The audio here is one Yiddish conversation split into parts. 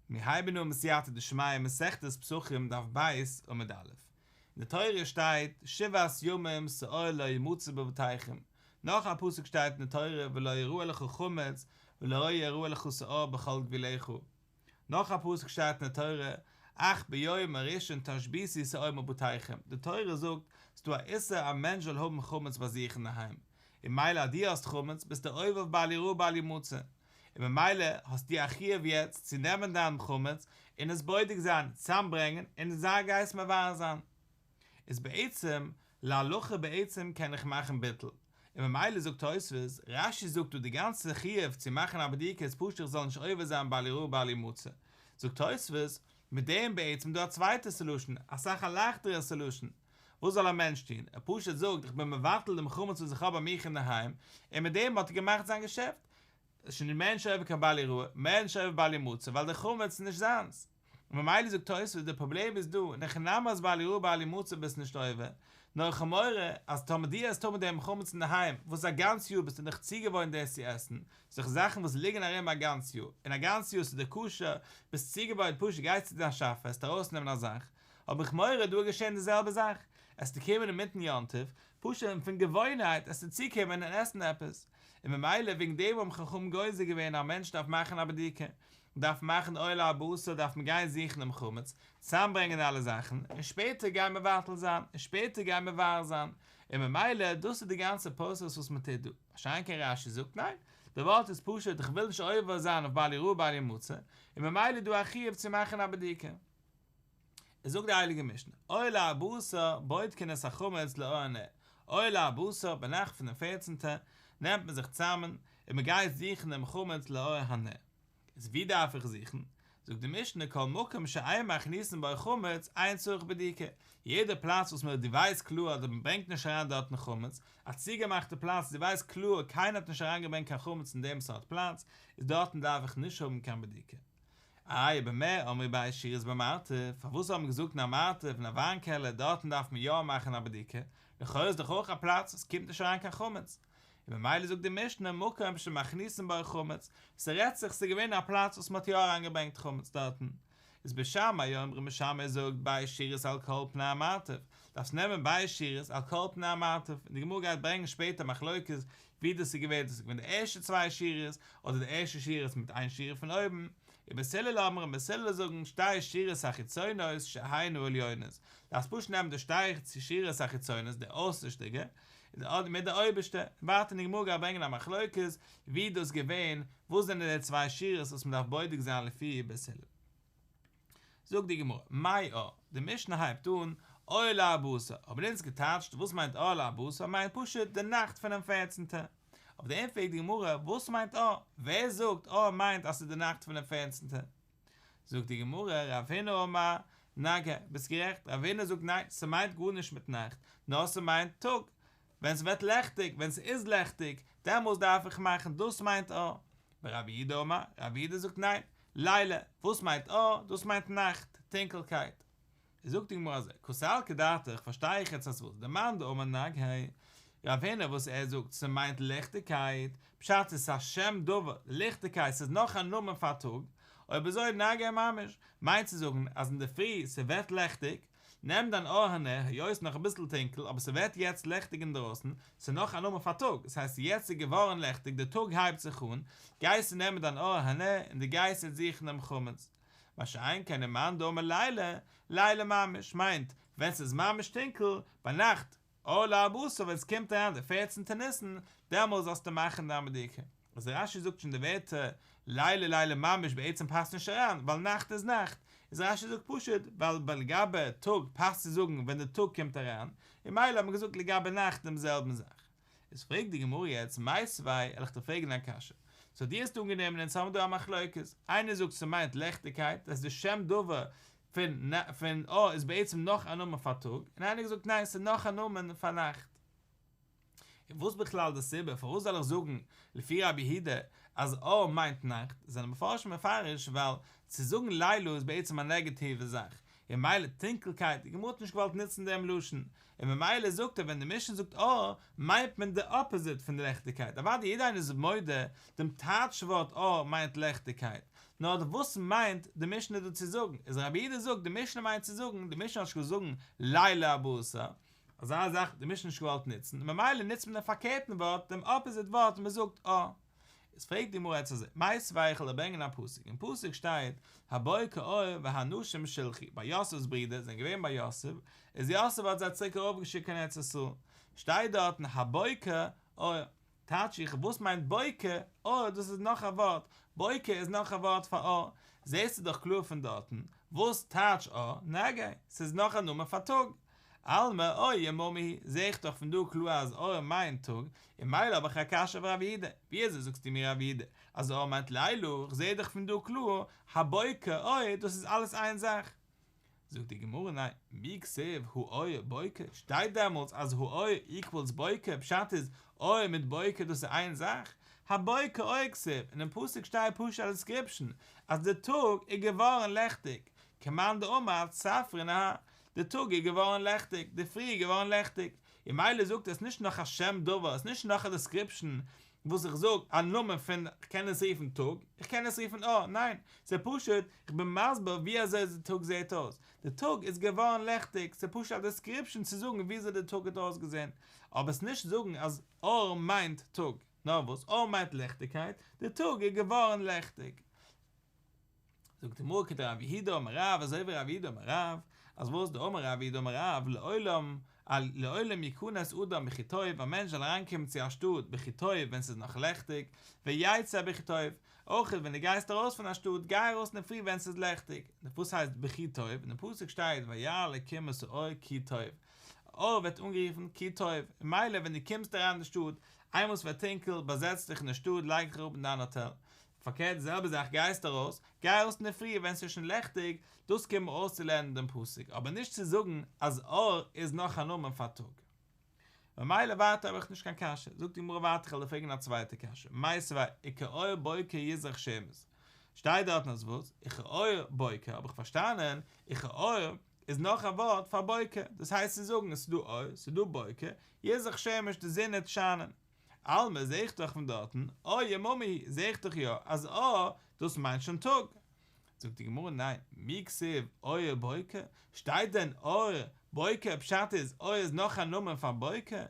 מיר הייבן אן בסייעתא דשמיא מסכת פסחים דף ב' עמוד א'. אין די תורה שטייט שבעת ימים שאור לא ימצא בבתיכם, נאך א פסוק שטייט אין די תורה ולא יראה לך חמץ ולא יראה לך שאור בכל גבולך, נאך א פסוק שטייט אין די תורה אך ביום הראשון תשביתו שאור מבתיכם, די תורה זאגט ס'דא א איסור א מענטש זאל האבן חמץ ביי זיך אינדערהיים, און מילא אז דו האסט חמץ ביסטו עובר אויף בל יראה בל ימצא, און ממילא האסטו א חיוב יעצט צו נעמען דיין חמץ און עס בודק זיין, צוזאמברענגען און זיי גייסט מבער זיין. איז בעצם, להלכה בעצם קען איך מאכן ביטול, און ממילא זאגט תוספות, רש"י זאגט דא די גאנצע חיוב צו מאכן א בדיקה איז פשוט איך זאל נישט עובר זיין בל יראה בל ימצא, זאגט תוספות, מיט דעם בעצם דא א צווייטע סעלושען, אסאך א לייכטערע סעלושען, וואס זאל א מענטש טון? ער פשוט זאגט איך בין מבטל דעם חמץ וואס איך האב ביי מיך אינדערהיים, און מיט דעם האט ער געמאכט זיין געשעפט. עס איז שוין מער נישט עובר קיין בל יראה, מער נישט עובר בל ימצא, ווייל דער חמץ איז נישט זיינס. און ממילא זאגט תוספות די פראבלעם איז דא, אין הכי נמי אז בל יראה בל ימצא ביסט נישט עובר, נאר איך האב מורא אז טאמער דו עסט האבן דעם חמץ אינדערהיים, וואס א גאנץ יאר ביסטו דיך צוגעוואוינט דאס צו עסן, ס'איז דאך זאכן וואס ליגן ארום א גאנץ יאר, און א גאנץ יאר ס'איז דיר כשר, ביסט צוגעוואוינט פשוט גייסט צו דיין שאפע עסט ארויסנעמען א זאך, האב איך מורא דא איז געשען די זעלבע זאך, עסטו קומען אינמיטן יום טוב, פשוט פון געוואוינהייט עסטו צוקומען און עסן עפעס, און ממילא וועגן דעם האבן חכמים גוזר געווען א מענטש דארף מאכן א בדיקה, דארף מאכן אור לארבעה עשר דארף מען גיין זוכן דעם חמץ, צוזאמברענגען אלע זאכן, און שפעטער גיין מבטל זיין, און שפעטער גיין מבער זיין, און ממילא דאס איז די גאנצע פראסעס וואס מען טוט דא, מה שאין כן רש"י זאגט ניין, די ווארט איז פשוט איך וויל נישט עובר זיין אויף בל יראה בל ימצא, און ממילא איז דא א חיוב צו מאכן א בדיקה. עס זאגט די הייליגע משנה, אור לארבעה עשר בודקין את החמץ לאור הנר, אור לארבעה עשר ביינאכט פון דעם פערצנטע נעמט מען זיך צאמען און מען גייט זוכן דעם חמץ לאור הנר, איז ווי דארף איך זוכן? זאגט די משנה כל מקום שאין מכניסין בו חמץ אין צריך בדיקה, יעדע פלאץ וואס מען דו ווייסט קלאר אז מען ברענגט נישט אריין דארטן חמץ, א צוגעמאכטע פלאץ דו ווייסט קלאר קיינער האט נישט אריינגעברענגט קיין חמץ אין דעם סארט פלאץ, איז דארטן דארף איך נישט האבן קיין בדיקה. איי במה אמרו ב' שורות במרתף, פארוואס האט מען געזאגט אין א מרתף אין א וויין קעלער דארטן דארף מען יא מאכן א בדיקה, לכאו' איז דאך אויך א פלאץ וואס קומט נישט אריין קיין חמץ, און ממילא זאגט די משנה מקום שמכניסין בו חמץ, ס'רעדט זיך ס'איז געווען א פלאץ וואס מ'האט יא אריינגעברענגט חמץ דארטן, איז בית שמאי אומרים בית שמאי זאגט ב' שורות על כל פני המרתף, דארפסט נעמען ב' שורות על כל פני המרתף, און די גמרא גייט ברענגען שפעטער מחלוקת ווי דאס איז געווען, דאס איז געווען די ערשטע צוויי שורות, אדער די ערשטע שורות מיט איין שורה פון אויבן, ובית הלל אומרים בית הלל זאגן שתי שורות החיצונות שהן העליונות, דארפסט פשוט נעמען די שתי שורות החיצונות די אויסערשטיגע, מיט די אויבערשטע, ווייטער אין די גמרא גייט ברענגען א מחלוקת ווי דאס געווען, וואס זענען די צוויי שורות וואס מען דארף בודק זיין לפי בית הלל. זאגט די גמרא, מאי אור, די משנה הייבט אן, אור לארבעה עשר, האבן אונז געטייטשט וואס מיינט אור לארבעה עשר, מיינט פשוט די נאכט פונעם פערצנטע, אויף דעם פרעגט די גמרא, וואס מיינט אור, ווער זאגט אור מיינט אז ס'איז די נאכט פונעם פערצנטע? זאגט די גמרא, רב הונא אמר, נגהי, ביסט גערעכט, רב הונא זאגט ניין, ס'מיינט גארנישט מיט נאכט, נאר ס'מיינט טאג, ווען ס'ווערט לעכטיג, ווען ס'איז לעכטיג, דעמאלס דארף איך מאכן, דאס מיינט אור. ורב יהודה אמר, רב יהודה זאגט ניין, לילה, וואס מיינט אור? דאס מיינט נאכט, טונקלקייט. זאגט די גמרא אזוי, קא סלקא דעתך, פארשטיי איך יעצט אז וואס, דמאן דאמר נגהי, רב הונא וואס ער זאגט ס'מיינט ליכטיגקייט, פשט איז ס'א שם דבר, ליכטיגקייט ס'איז נאך א נאמען פאר טאג, אויב אזוי נגהי ממש, מיינט צו זאגן אז אינדערפרי ס'ווערט לעכטיג, נעם דיין אור הנר, היות נאך אביסל טונקל אבער ס'ווערט יעצט לעכטיג אינדרויסן, ס'איז נאך א נאמען פאר טאג, ס'הייסט יעצט איז געווארן לעכטיג, די טאג הייבט זיך אן, גייסטו נעמען דיין אור הנר און דו גייסט יעצט זוכן דעם חמץ. מה שאין כן ומאן דאמר לילה, לילה ממש, מיינט, ווען ס'איז ממש טונקל, ביינאכט, אור לארבעה עשר ווען ס'קומט אריין די פערצנטע ניסן, דעמאלס זאלסטו מאכן דיין בדיקה. איז רש"י זאגט שוין די ווערטער לילה לילה ממש בעצם פאסט נישט אריין, ווייל נאכט איז נאכט, איז רש"י זאגט פשוט ווייל לגבי טאג פאסט צו זאגן ווען די טאג קומט אריין, און מילא האט מען געזאגט לגבי נאכט דעם זעלבן זאך. איז פרעגט די גמרא יעצט מיתיבי וועל איך דיר פרעגן א קשיא, סאו דו האסט אנגענומען אונז האבן דא א מחלוקת, איינער זאגט ס'מיינט לעכטיגקייט, דאס איז די שם דבר פון פון אור איז בעצם נאך א נאמען פאר טאג, און איינער האט געזאגט ניין ס'איז נאך א נאמען פאר נאכט. און וואס בכלל די סיבה פארוואס זאל איך זאגן לפי רבי יהודה אז אור מיינט נאכט, זענען מפרשים מפרש ווייל צו זאגן לילה איז בעצם א נעגעטיווע זאך, און ממילא טונקלקייט, די גמרא האט נישט געוואלט נוצן דעם לשון, און ממילא זאגט ער ווען די משנה זאגט אור מיינט מען די אפאזיט פון די לעכטיגקייט, אוודאי יעדער איינער איז מודה דעם טייטש ווארט אור מיינט לעכטיגקייט, נאר וואס מיינט די משנה דא צו זאגן, איז רבי יהודה זאגט די משנה מיינט צו זאגן, די משנה האט נישט געוואלט זאגן לילה ארבעה עשר, אזא זאך האט די משנה נישט געוואלט נוצן, ממילא נוצט מען דעם פארקערטן ווארט, דעם אפאזיט ווארט און מען זאגט אור. איז פרעגט די גמרא יעצט אזוי, מיתיבי איך וועל דיר ברענגען א פסוק, אין פסוק שטייט הבוקר אור והאנשים שולחו, ביי יוסף'ס ברידער זענען געווען ביי יוסף, איז יוסף האט זיי צוריק ארויפגעשיקט קיין ארץ ישראל, שטייט דארטן הבוקר אור, טייטש איך וואס מיינט בוקר אור דאס איז נאך א ווארט, בוקר איז נאך א ווארט פאר אור, זעסטו דאך קלאר פון דארטן, וואס טייטש אור, נגה, ס'איז נאך א נאמען פאר טאג, אלמא אור יממא הוא, זעה איך דאך פון דא קלאר אז אור מיינט טאג, און ממילא האב איך א קשיא אויף רב יהודה, ווי אזוי זאגסטו מיר רב יהודה אז אור מיינט לילה, איך זעה דאך פון דא קלאר הבוקר אור דאס איז אלעס איין זאך. זאגט די גמרא ניין, מי כתיב האור בוקר, שטייט דעמאלטס אז האור איקוועלס בוקר, פשט איז אור מיט בוקר דאס איז איין זאך, הבוקר אור כתיב, אינעם פסוק שטייט פשוט א דעסקריפשאן אז די טאג איז געווארן לעכטיג, כמאן דאמר צפרא נהר, די טאג איז געווארן לעכטיג, די פרי איז געווארן לעכטיג, און ממילא זאגט עס נישט נאך א שם דבר, עס איז נישט נאך א דעסקריפשאן וואס איך זאג א נאמען פון, איך קען עס רופן טאג, איך קען עס רופן אור, ניין, ס'איז פשוט איך בין מסביר ווי אזוי די טאג זעט אויס, די טאג איז געווארן לעכטיג, ס'איז פשוט א דעסקריפשאן צו זאגן ווי אזוי די טאג האט אויסגעזען, אבער עס איז נישט זאגן אז אור מיינט טאג, נאר וואס אור מיינט לעכטיגקייט, די טאג איז געווארן לעכטיג. זאגט די גמרא כדרב יהודה אמר רב אזוי ווי רב יהודה אמר רב אז וואס דאמר רב יהודה אמר רב לעולם לעולם יכנס אדם בכי טוב א מענטש זאל אריינקומען צו א שטאט בכי טוב ווען ס'איז נאך לעכטיג ויצא בכי טוב אויך ווען דו גייסט ארויס פון א שטאט גיי ארויס אינדערפרי ווען ס'איז לעכטיג וואס הייסט בכי טוב אין די פסוק שטייט וירא אלקים את האור כי טוב אור ווערט אנגערופן כי טוב ממילא ווען דו קומסט אריין אין די שטאט איינמאל ס'ווערט טונקל באזעץ דיך אין די שטאט לייג דיך אראפ אין דיין האטעל פארקערט די זעלבע זאך גייסט ארויס, גיי ארויס אינדערפרי ווען ס'איז שוין לעכטיג, דאס קומט מען אויסצולערנען דעם פסוק, אבער נישט צו זאגן אז אור איז נאך א נאמען פאר טאג. ממילא ווייטער האב איך נישט קיין קשיא, זאגט די גמרא ווייטער איך וועל דיר פרעגן א צווייטע קשיא, מיתיבי וכאור בוקר יזרח שמש, שטייט דארטן אז וואס? וכאור בוקר האב איך פארשטאנען, וכאור איז נאך א ווארט פאר בוקר, דאס הייסט צו זאגן עס איז דא אור, ס'איז דא בוקר, יזרח שמש די זון וועט שיינען. אלמא זעה איך דאך פון דארטן, אור יממא הוא, זעה איך דאך יא אז אור דאס מיינט שוין טאג. זאגט די גמרא ניין, מי כתיב אור בוקר, שטייט דען אור בוקר פשט איז אור איז נאך א נאמען פאר בוקר,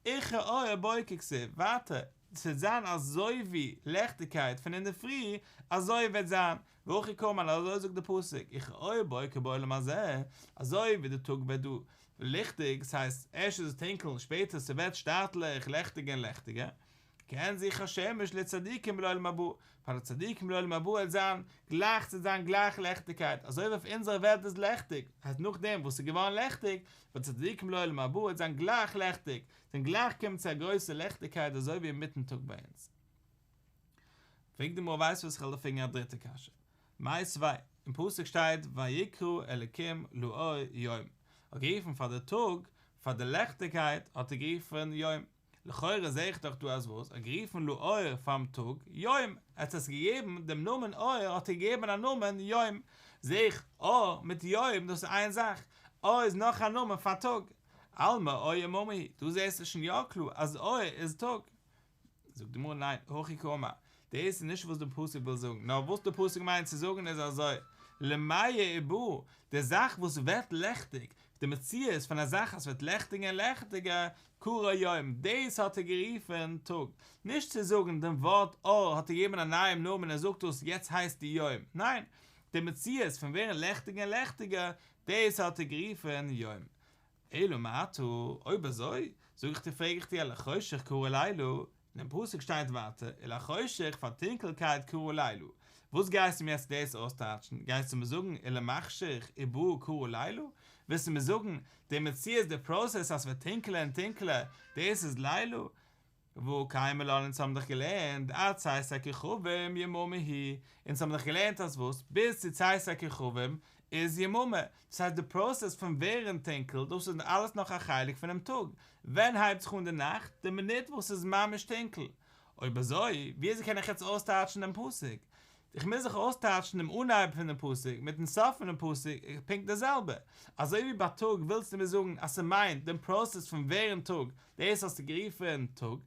וכאור בוקר כתיב, ווייטער, ס'וועט זיין אזוי ווי לעכטיגקייט פון אינדערפרי, אזוי וועט זיין, והכי קאמר אזוי זאגט די פסוק, וכאור בוקר בעולם הזה, אזוי ווי די טאג ווערט דא ליכטיג, ס'הייסט, ערשט איז עס טונקל און שפעטער ס'ווערט שטאטליך לעכטיגער און לעכטיגער, כעין זריחת השמש לצדיקים לעולם הבא, פאר די צדיקים לעולם הבא וועט זיין גלייך צו זיין גלייך לעכטיגקייט, אזוי ווי אויף אונזערע וועלט איז לעכטיג, הייסט נאכדעם וואס ס'איז געווארן לעכטיג, פאר די צדיקים לעולם הבא וועט זיין גלייך לעכטיג, זיי גלייך קומען צו א גרויסע לעכטיגקייט אזוי ווי אינמיטן טאג ביי אונז. פרעגט די גמרא ווייסט וואס איך וועל דיר פרעגן א דריטע קשיא. מיתיבי, אין פסוק שטייט ויקרא אלקים לאור יום, האט גערופן פאר די טאג, פאר די לעכטיגקייט האט ער גערופן יום, לכאורה זעה איך דאך דא אז וואס, ער האט גערופן לאור פארן טאג יום, ער האט עס געגעבן דעם נאמען אור האט ער געגעבן א נאמען יום, זעה איך אור מיט יום דאס איז איין זאך, אור איז נאך א נאמען פאר טאג, אלמא אור יממא הוא, דא זעסטו שוין יא קלאר אז אור איז טאג. זאגט די גמרא ניין, הכי קאמר, דאס איז נישט וואס די פסוק וויל זאגן, נאר וואס די פסוק מיינט צו זאגן איז אזוי, למאיר ובא, די זאך וואס ווערט לעכטיג, די מציאות פון א זאך אז ס'ווערט לעכטיגער און לעכטיגער, קרא יום, דאס האט ער גערופן טאג, נישט צו זאגן דעם ווארט אור האט ער געגעבן א נייעם נאמען ער זאגט דאס יעצט הייסט די יום, ניין, די מציאות פון ווערן לעכטיגער און לעכטיגער, דאס האט ער גערופן יום. אלא מעתה, אויב אזוי, זאג איך דיר פרעג איך דיר ולחושך קרא לילה, אינעם פסוק שטייט ווייטער, ולחושך פאר טונקלקייט קרא לילה, וואס גייסטו מיר יעצט דאס אויסטייטשן, גייסטו מיר זאגן ולמחשך ובא קרא לילה, ווילסטו מיר זאגן, די מציאות די פראסעס אז ס'ווערט טונקלער און טונקלער, דאס איז לילה? והא קיימא לן אונז האבן דאך געלערנט עד צאת הכוכבים יממא היא, אונז האבן דאך געלערנט אז וואס? ביז צו צאת הכוכבים איז יממא, דאס הייסט די פראסעס פון ווערן טונקל דאס איז אלעס נאך א חלק פונעם טאג, ווען הייבט זיך אן די נאכט? די מינוט וואס ס'איז ממש טונקל, אויב אזוי ווי אזוי קען איך יעצט אויסטייטשן דעם פסוק? איך מוז דאך אויסטייטשן דעם אנהייב פונעם פסוק מיטן סוף פונעם פסוק פונקט די זעלבע. אזוי ווי בייטאג ווילסטו מיר זאגן אז ס'מיינט דעם פראסעס פון ווערן טאג, דאס האסטו גערופן טאג,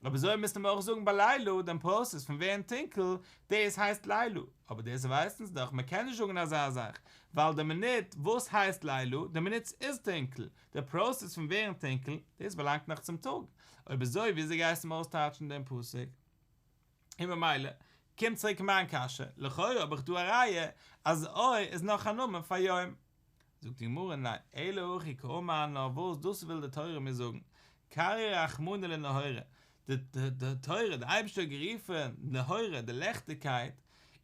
אויב אזוי מוזטו מיר אויך זאגן בלילה דעם פראסעס פון ווערן טונקל, דאס הייסט לילה. אבער דאס ווייסן אונז דאך, מ'קען נישט זאגן אזא זאך, ווייל די מינוט וואס הייסט לילה, די מינוט ס'איז טונקל, די פראסעס פון ווערן טונקל, דאס באלאנגט נאך צום טאג. אויב אזוי וויאזוי גייסטו מיר אויסטייטשן דעם פסוק? און ממילא קומט צוריק מיין קשיא, לכאורה האב איך דא א ראיה אז אור איז נאך א נאמען פאר יום. זאגט די גמרא ניין, אלא הכי קאמר נאר וואס דאס וויל די תורה מיר זאגן, קרייה רחמנא לנהורא, די תורה, די אייבערשטער האט גערופן נהורא, די לעכטיגקייט,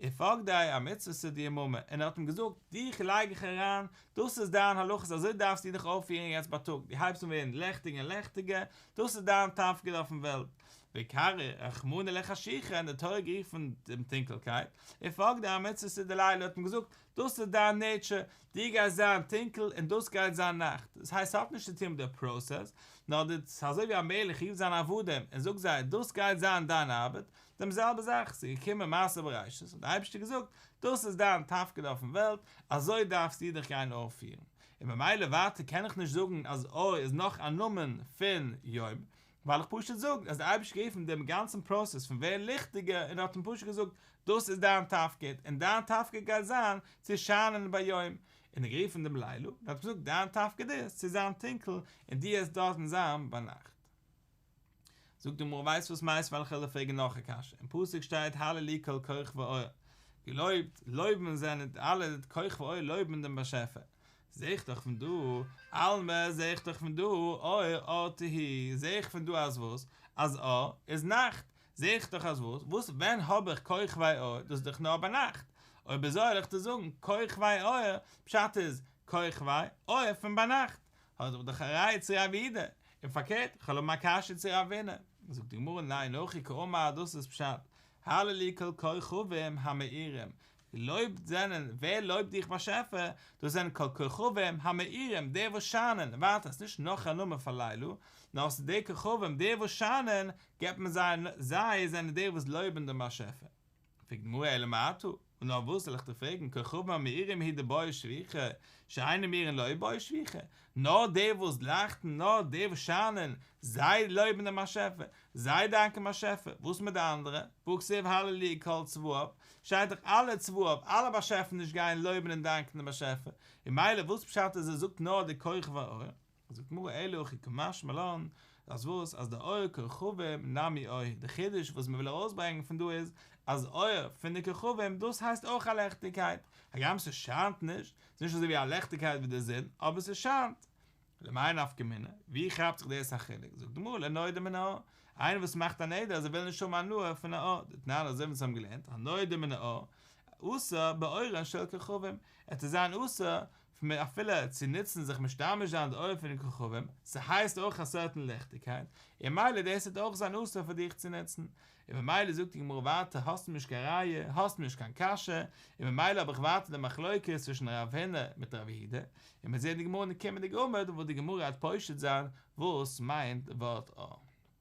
ופקדיה אמצוותא דיממא, און ער האט אים געזאגט, דיך לייג איך אריין, דאס איז דיין הלכות, אזוי דארפסטו דיך אויפפירן יעצט בייטאג, דו הייבסט אן ווערן לעכטיגער און לעכטיגער, דאס איז דיין תפקיד אויפן וועלט, וקרייה רחמנא לחשיכא, און די תורה האט גערופן דעם טונקלקייט, ופקדיה אמצוותא דליליא, האט אים געזאגט, דאס איז דיין נעטשער, דו גייסט זיין טונקל און דאס גייט זיין נאכט, דאס הייסט ס'האט נישט צו טון מיט די פראסעס, נאר די, ס'איז אזוי ווי א מלך רופט זיינע עבדים און זאגט זיי דאס גייט זיין דיין ארבעט, דעם זעלבע זאך, ס'איז געקומען מעשה בראשית האט דער אייבערשטער געזאגט, דאס איז דיין תפקיד אויפן וועלט, אזוי דארפסטו דיך גיין אויפפירן, און ממילא ווייטער קען איך נישט זאגן אז אור איז נאך א נאמען פון יום, ווייל איך פשוט זאג אז דער אייבערשטער האט גערופן דעם גאנצן פראסעס פון ווערן ליכטיגער און האט אים פשוט געזאגט דאס איז דיין תפקיד און דיין תפקיד גייט זיין צו שיינען ביום, און ער גערופן דעם לילה און האט געזאגט דיין תפקיד איז צו זיין טונקל און דו וועסט דארטן זיין ביינאכט. זאגט די גמרא ווייסט וואס מיתיבי וועל איך דיר פרעגן נאך א קשיא, אין פסוק שטייט הללו כל כוכבי אור, געלויבט, לויבן זענען אלע כוכבי אור לויבן דעם באשעפער, זעה איך דאך פון דא, אלמא זעה איך דאך פון דא, אור אורתא הוא, זעה איך פון דא אז וואס? אז אור איז נאכט, זעה איך דאך אז וואס? וואס ווען האב איך כוכבי אור, דאס איז דאך נאר ביינאכט, אויב אזוי וועל איך דיר זאגן כוכבי אור, פשט איז, כוכבי, אור פון ביינאכט, האב איך דאך א ראיה צו רב יהודה, און פארקערט, כ'וועל האבן א קשיא צו רבינא. זאגט די גמרא ניין הכי קאמר דאס איז פשט, הללו כל כוכבים המאירים, געלויבט זענען, ווער לויבט דיך באשעפער, דאס זענען כל כוכבים המאירים, די וואס שיינען, ווייטער, ס'איז נישט נאך א נאמען פאר לילה, נאר ס'איז די כוכבים, די וואס שיינען, געבט מען זיי, זיי זענען די וואס לויבן דעם באשעפער. פרעגט די גמרא אלא מעתה, און נאך וואס זאל איך דיר פרעגן, כוכבים המאירים הוא דבעי שבוחא, שאינן מאירין לא בעי שבוחא, נאר די וואס לייכטן, נאר די וואס שיינען, זיי לויבן דעם באשעפער, זיי דאנקען באשעפער, וואס מיט די אנדערע? והכתיב הללו כל צבאיו, שטייט דאך אלע צבאיו, אלע באשעפעניש גייען לויבן און דאנקען דעם באשעפער, און ממילא וואס פשט אז ער זאגט נאר די כוכבי אור? זאגט די גמרא אלא הכי קמשמע לן, אז וואס אז דאור כוכבים נמי אור, די חידוש וואס מען וויל ארויסברענגען פון דא איז, אז אור פון די כוכבים דאס הייסט אויך א לעכטיגקייט, הגם ס'שיינט נישט, ס'איז נישט אזוי ווי א לעכטיגקייט ווי די זון, אבער ס'שיינט. למאי נפקא מינה? ווי כאפט זיך דאס א חילוק? זאגט די גמרא לנודר מן האור, איינער וואס מאכט א נדר אז ער וויל נישט האבן הנאה פון א אור, דתנן אזוי ווי אונז האבן געלערנט, הנודר מן האור, אסור באורן של כוכבים, עט ער זיין אסור פון אפילו צו נוצן זיך משתמש זיין די אור פון די כוכבים, ס'הייסט אויך א סערטען ליכטיגקייט, און ממילא דאס וועט אויך זיין אסור פאר דיך צו נוצן, און ממילא זאגט די גמרא ווייטער האסט מיר נישט קיין ראיה, האסט מיר נישט קיין קשיא, און ממילא האב איך ווייטער די מחלוקת צווישן רב הונא מיט רב יהודה, און מיר זעהן די גמרא אין די קומענדיגע עמוד וואו די גמרא גייט פושט זיין וואס מיינט די ווארט אור.